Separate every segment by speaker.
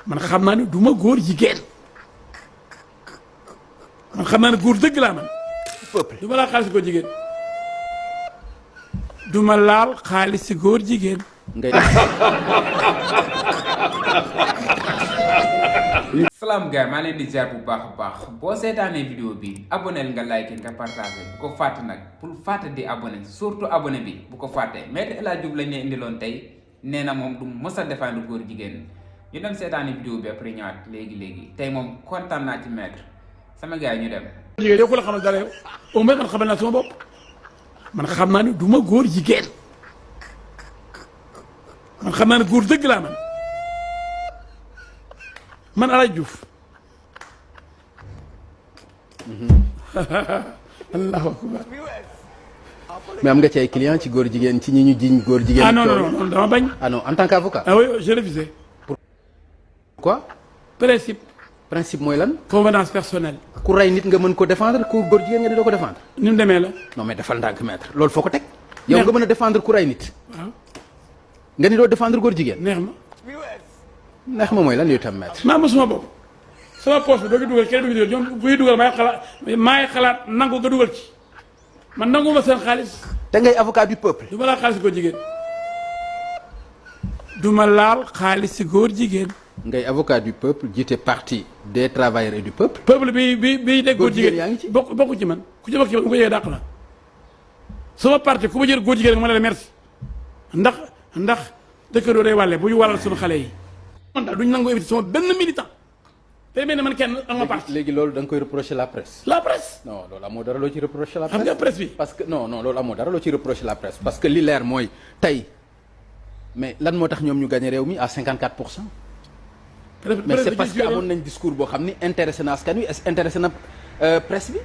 Speaker 1: man xam naa ne du ma góor jigéen man xam naa ne góor dëgg laa man.
Speaker 2: peuple
Speaker 1: du ma laal xaalis góor jigéen du ma laal xaalis góor jigéen.
Speaker 2: ngay.
Speaker 3: salaam gars maa leen di ziar bu baax a baax boo seetaanee vidéo bi abonné nga like nga partagé bu ko fàtte nag pour fàtte di abonné surtout abonné bi bu ko fàtte Maître El Hadji Diouf lañ leen indiloon tey nee na moom du mës a défendre góor jigéen ñu dem seetaanee vidéo bi après ñëwaat léegi tey moom kontaan naa ci Maître sama gars yi ñu dem.
Speaker 1: jigéen yow ku la xamal dara yow au moins man xamal naa sama bopp man xam naa ne du ma góor jigéen man xam naa ne góor dëgg laa man El Hadji Diouf. allahu akbar.
Speaker 2: mais am nga ci ay client ci góor jigéen ci ñi ñu jiñ góor jigéen.
Speaker 1: ah non dama bañ.
Speaker 2: ah non en tant qu'avocat.
Speaker 1: ah oui j'ai refusé.
Speaker 2: Pourquoi. principe mooy lan.
Speaker 1: convenance personnelle.
Speaker 2: ku rey nit nga mën ko défendre ku góor jigéen nga di doo ko défendre.
Speaker 1: ni mu demee la.
Speaker 2: non mais defal ndànk maître loolu foo ko teg. yow nga mën a défendre ku rey nit.
Speaker 1: waaw.
Speaker 2: nga ni doo défendre góor jigéen.
Speaker 1: neex ma.
Speaker 2: neex ma mooy lan yow tam maître.
Speaker 1: maa ma suma bopp sama poche bi doo ko dugal kenn du ko dugal ñoom buy dugal maay xalaat nangu nga dugal ci man nangu ma seen xaalis.
Speaker 2: te ngay avocat du peuple.
Speaker 1: du ma laal xaalis góor jigéen du ma laal xaalis góor jigéen.
Speaker 2: ngay avocat du peuple jiite parti des travailleurs et du peuple.
Speaker 1: peuple bi dégg góor jigéen
Speaker 2: yaa ngi ci
Speaker 1: bokku ci man ku ci bokk ci man ku ko yëgee dàq la sama parti ku ma jël góor jigéen rek ma ne la merci ndax dëkkandoo day wàlle bu ñu waral suñu xale yi. man daal duñ nangoo éviter sama benn militant day mel ne man kenn am nga parti.
Speaker 2: léegi loolu da nga koy reprocher la presse.
Speaker 1: la presse.
Speaker 2: non loolu amoo dara loo ci reprocher la presse.
Speaker 1: xam nga presse bi.
Speaker 2: parce que non loolu amoo dara loo ci reprocher la presse parce que li leer mooy tey mais lan moo tax ñoom ñu gagné réew mi à 54%. mais c'est parce que amoon nañ discours boo xam ni intéressé na askan wi intéressé na presse bi.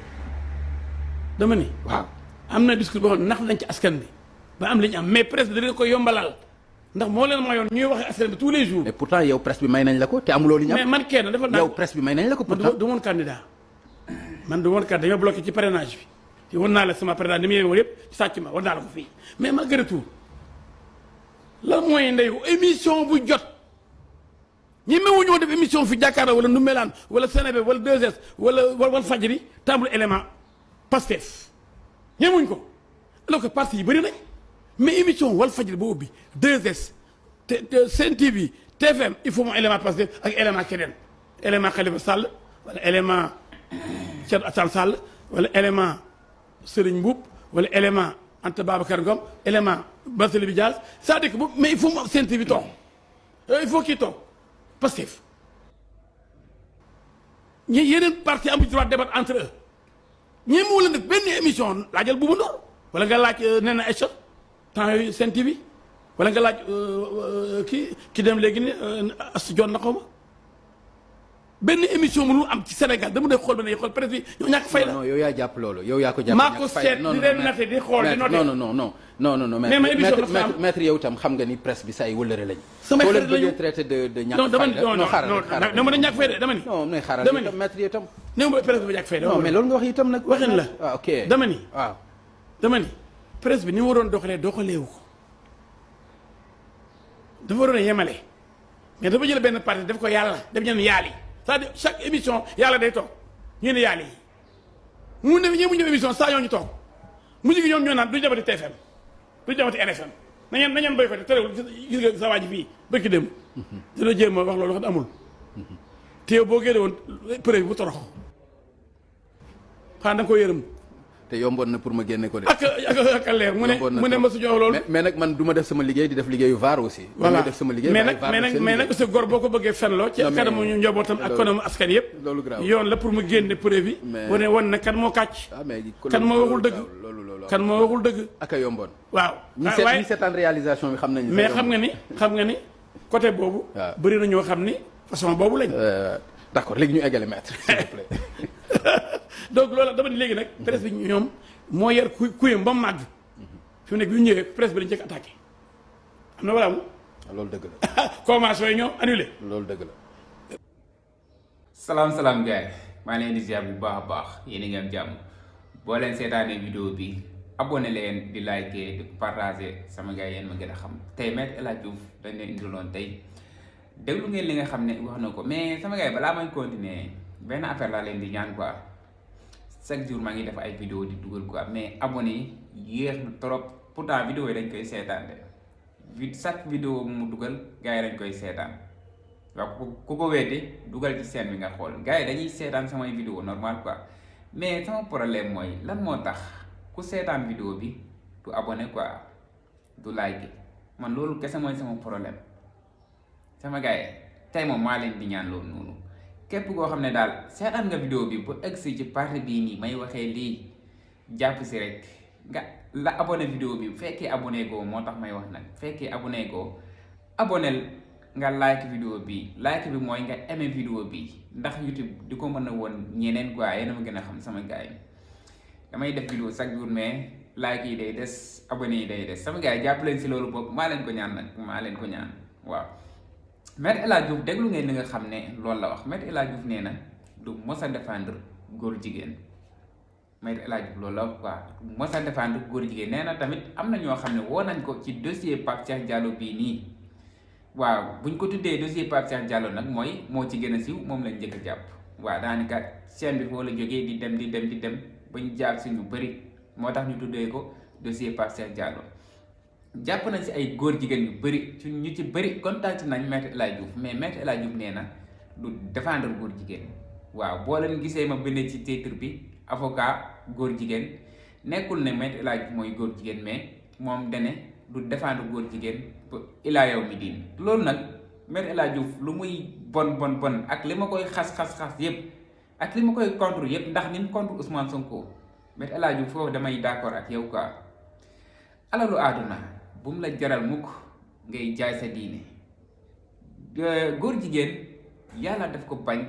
Speaker 1: dama ni.
Speaker 2: waaw
Speaker 1: am na discours boo xam ne nax nañ ci askan bi ba am li ñu am mais presse bi dina ko yombalal ndax moo leen mayoon ñuy wax askan bi tous les jours.
Speaker 2: mais pourtant yow presse bi may nañ la ko te amuloo li ñu am.
Speaker 1: mais man kenn dafa
Speaker 2: yow presse bi may nañ la ko pourtant.
Speaker 1: man du woon candidat man du woon candidat dañoo bloqué ci parrainage bi te wan naa la sama parrainage ni mu yeewoo yëpp ci sàcc ma wan naa la ko fii mais malgré tout lan mooy ndeyu émission bu jot. ñi mewu ñoo def émission fi Jakaarlo wala Ndoumbelane wala Sénégal wala 2S wala Walfadjri table élément Pastef ñemuñ ko alors que parti yi bëri nañ mais émission Walfadjri ba ubbi 2S Sen TV TFM il faut mu élément Pastef ak élément keneen élément Khalifa Sall wala élément Thierno Alassane Sall wala élément Serigne Mboup wala élément Anta Babacar Ngom élément Barthélémy Dias c'est-à-dire que mais il faut mu Sen TV toog il faut kii toog Pastef ñi yeneen parti amuñu droit débattre entre eux ñi mu la nag benn émission laajal Bouba Ndour wala nga laaj nee na échec temps yooyu Sen TV wala nga laaj ki dem léegi ni as jon na xaw ma benn émission mënul am ci Sénégal dama dee xool ba ne xool presse bi ñoo ñàkk fay la.
Speaker 2: non yow yaa jàpp loolu yow yaa ko jàpp.
Speaker 1: maa ko seet di leen natte di xool di noté.
Speaker 2: non maître yow itam xam nga ni presse bi sa ay wëllëre lañ.
Speaker 1: samay xarit
Speaker 2: lañu bëggee traité de ñàkk fayda.
Speaker 1: non dama ne ñàkk fayda dama ni.
Speaker 2: non nay xaaral itam maître yow itam.
Speaker 1: néew ma presse bi ñàkk fayda.
Speaker 2: non mais loolu nga wax itam nag.
Speaker 1: waxin la
Speaker 2: waaw ok
Speaker 1: dama ni.
Speaker 2: waaw
Speaker 1: dama ni presse bi ni mu waroon doxalee doxaleewu ko dafa waroon a yemale mais dafa jël benn parti def ko yàlla def ñenn yaali c'est-à-dire chaque émission yàlla day toog ñu ne yaali yi mu ne ñëw émission saa ñoo ñu toog mujj gi ñoom ñoo naan du jabati TFM du jabati RFM nañeen béy ko te terewul gis nga sa waa ji fii bëkki dem dina jéem a wax loolu wax amul te yow boo génne woon preuve bu torox xanaa da nga ko yërëm
Speaker 2: te yomboon na pour ma génne ko de.
Speaker 1: ak leer mu ne ma su jox loolu.
Speaker 2: mais nag man du ma def sama liggéey di def liggéeyu VAR aussi.
Speaker 1: voilà
Speaker 2: def sama liggéey
Speaker 1: mais nag sa góor boo ko bëggee fenloo ci kanamu ñu njabootam ak kanamu askan yëpp.
Speaker 2: loolu grave
Speaker 1: yoon la pour mu génne preuve yi. wane woon na kan moo kàcc. kan moo waxul dëgg. kan moo waxul dëgg.
Speaker 2: ak a yomboon.
Speaker 1: waaw
Speaker 2: ñi seetaan réalisation bi xam nañu.
Speaker 1: mais xam nga ni côté boobu.
Speaker 2: waaw
Speaker 1: bëri na ñoo xam ni façon boobu lañ.
Speaker 2: d'accord léegi ñu eggale maître s'il vous plaît.
Speaker 1: donc loolu dama ni léegi nag presse bi ñoom moo yar kuyam ba mu màgg fi mu nekk bi ñu ñëwee presse bi dañu njëkk attaqué am na wala amul.
Speaker 2: loolu dëgg la.
Speaker 1: convention yi ñoom annulé.
Speaker 2: loolu dëgg la.
Speaker 3: salaam gars yi maa leen di ziar bu baax a baax yéen a ngi am jàmm boo leen seetaanee vidéo bi abonné leen di liker di partager sama gars yi yéen ma gën a xam tey Maître El Hadji Diouf dañ leen indiloon tey déglu ngeen li nga xam ne wax na ko. mais sama gars yi balaa may continuer benn affaire laa leen di ñaan quoi chaque jour maa ngi def ay vidéo di dugal quoi mais abonné yi yéex na trop pourtant vidéo yi dañ koy seetaan de chaque vidéo mu dugal gars yi dañ koy seetaan waaw ku ko weete dugal ci scène bi nga xool gars yi dañuy seetaan samay vidéo normal quoi mais sama problème mooy lan moo tax ku seetaan vidéo bi du abonné quoi du like man loolu kese mooy sama problème sama gars yi tey moom maa leen di ñaan loolu noonu képp koo xam ne daal seetaan nga vidéo bi bu egsi ci partie bii nii may waxee lii jàpp si rek nga la abonné vidéo bi bu fekkee abonné goo moo tax may wax nag bu fekkee abonné goo abonné nga like vidéo bi like bi mooy nga aimé vidéo bi ndax YouTube di ko mën a woon ñeneen quoi yéen a ma gën a xam sama gars yi damay def vidéo chaque jour mais like yi day des abonné yi day des sama gars yi jàpp leen si loolu bopp maa leen ko ñaan nag maa leen ko ñaan waaw. Maître El Hadji Diouf déglu ngeen li nga xam ne loolu la wax Maître El Hadji Diouf nee na du mos a défendre góor jigéen Maître El Hadji Diouf loolu la wax quoi du mos a défendre góor jigéen nee na tamit am na ñoo xam ne woo nañ ko ci dossier Pape Cheikh Diallo bii nii waaw buñ ko tuddee dossier Pape Cheikh Diallo nag mooy moo ci gën a siiw moom lañ njëkk a jàpp waaw daanaka chaîne bi foo la jógee di dem bañ jaar suñu bëri moo tax ñu tuddee ko dossier Pape Cheikh Diallo jàpp nañ si ay góor jigéen yu bëri ñu ci bëri contacté nañ Maître El Hadji Diouf mais Maître El Hadji Diouf nee na du défendre góor jigéen waaw boo leen gisee ma bind ci titre bi avocat góor jigéen nekkul ne Maître El Hadji Diouf mooy góor jigéen mais moom dane du défendre góor jigéen ba ilaa yow mi diin loolu nag Maître El Hadji Diouf lu muy bon ak li ma koy xas yépp ak li ma koy contre yépp ndax ni mu contre Ousmane Sonko Maître El Hadji Diouf foofu damay d'accord ak yow quoi alalu àdduna bu mu la jaral mukk ngay jaay sa diine góor jigéen yàlla daf ko bañ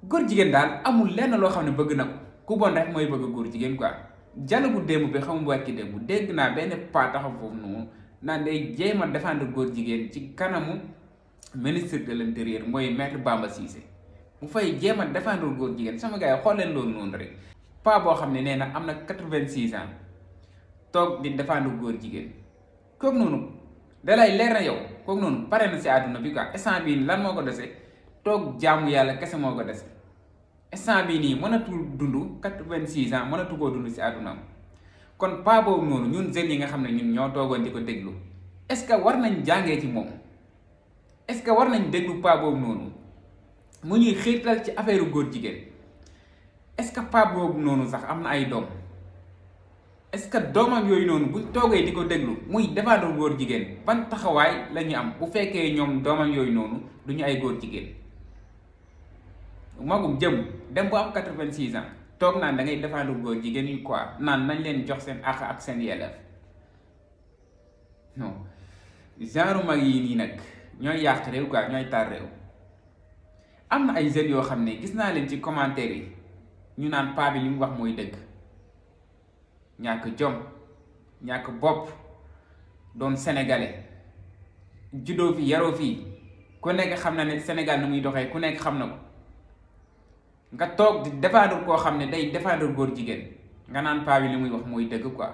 Speaker 3: góor jigéen daal amul lenn loo xam ne bëgg na ko ku bon rek mooy bëgg góor jigéen quoi dialogue bu démb bi xamul wàcc démb dégg naa benn paa taxaw foofu noonu naan day jéem a défendre góor jigéen ci kanamu ministre de l'intérieur mooy maître Bamba Cissé mu fay jéem a défendre góor jigéen sama gars yi xool leen loolu noonu rek paa boo xam ne nee na am na 86 ans toog di défendre góor jigéen kooku noonu dalay leer na yow kooku noonu pare na si àdduna bi quoi instant bii lan moo ko dese toog jaamu yàlla kese moo ko dese instant bii nii mënatul dund 86 ans mënatu koo dund si àddunaam kon paa boobu noonu ñun jeunes yi nga xam ne ñun ñoo toogoon di ko déglu est-ce que war nañ jàngee ci moom est-ce que war nañ déglu paa boobu noonu mu ñuy xiirtal ci affaire góor jigéen est-ce que paa boobu noonu sax am na ay doom est-ce que doomam yooyu noonu buñ toogee di ko déglu muy défendre góor jigéen ban taxawaay la ñu am bu fekkee ñoom doomam yooyu noonu du ñu ay góor jigéen magum jëm dem bu am 86 ans toog naan da ngay défendre góor jigéen yu quoi naan nañ leen jox seen àq ak seen yelleef non genre mag yi nii nag ñooy yàq réew quoi ñooy tar réew am na ay jeunes yoo xam ne gis naa leen ci commentaire yi ñu naan paa bi li mu wax mooy dëgg ñàkk jom ñàkk bopp doon sénégalais juddoo fi yaroo fii ku nekk xam na ne Sénégal nu muy doxee ku nekk xam na ko nga toog di défendre koo xam ne day défendre góor jigéen nga naan paa bi li muy wax mooy dëgg quoi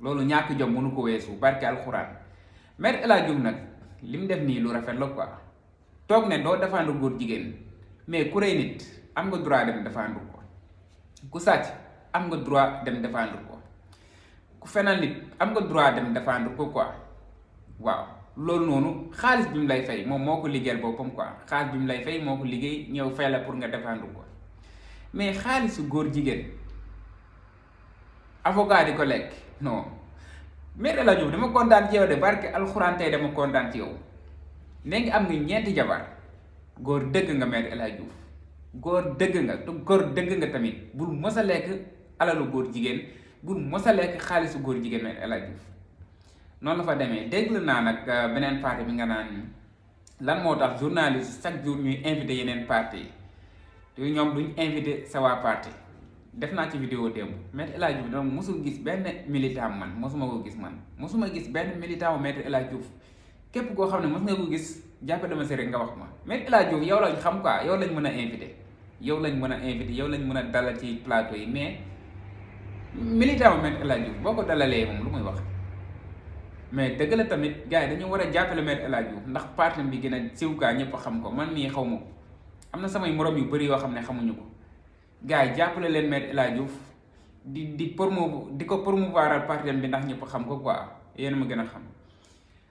Speaker 3: loolu ñàkk jom mënu ko weesu barke alxuraan Maître El Hadji Diouf nag li mu def nii lu rafet la quoi toog ne doo défendre góor jigéen mais ku rey nit am nga droit dem défendre ko ku sàcc am nga droit dem défendre ko ku fenal nit am nga droit dem défendre ko quoi waaw loolu noonu xaalis bi mu lay fay moom moo ko liggéeyal boppam quoi xaalis bi mu lay fay moo ko liggéey ñëw fay la pour nga défendre ko mais xaalisu góor jigéen avocat di ko lekk non Maître El Hadji Diouf dama kontaan ci yow de barke alxuraan tey dama kontaan ci yow ne nga am nga ñeenti jabar góor dëgg nga Maître El Hadji Diouf góor dëgg nga te góor dëgg nga tamit bul mos a lekk alalu góor jigéen bul mos a lekk xaalisu góor jigéen Maître El Hadji Diouf noonu la fa demee déglu naa nag beneen parti bi nga naan lan moo tax journaliste chaque jour ñuy invité yeneen parti yi te ñoom duñ invité sa waa parti def naa ci vidéo démb Maître El Hadji Diouf donc mosul gis benn militant man mosuma ko gis man mosuma gis benn militant wu Maître El Hadji Diouf képp koo xam ne mos nga ko gis jàppe dama si rek nga wax ma Maître El Hadji Diouf yow lañ xam quoi yow lañ mën a invité yow lañ mën a dalal ci plateau yi mais militant wu Maître El Hadji Diouf boo ko dalalee moom lu muy wax mais dëgg la tamit gars yi dañu war a jàppale Me El Hadji Diouf ndax parti bi gën a siw kaa ñëpp xam ko man mii xaw ma ko am na samay morom yu bëri yoo xam ne xamuñu ko gars yi jàppale leen Me El Hadji Diouf di ko promouvoiral parti bi ndax ñëpp xam ko quoi yéen ma gën a xam.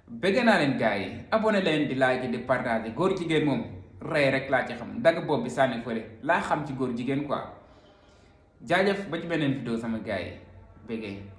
Speaker 3: bëgg naa leen gars yi abonné leen di like di partager góor jigéen moom rey rek laa ci xam dagg bopp bi sànni fële laa xam ci góor jigéen quoi jaajëf ba ci beneen vidéo sama gars yi bëggee.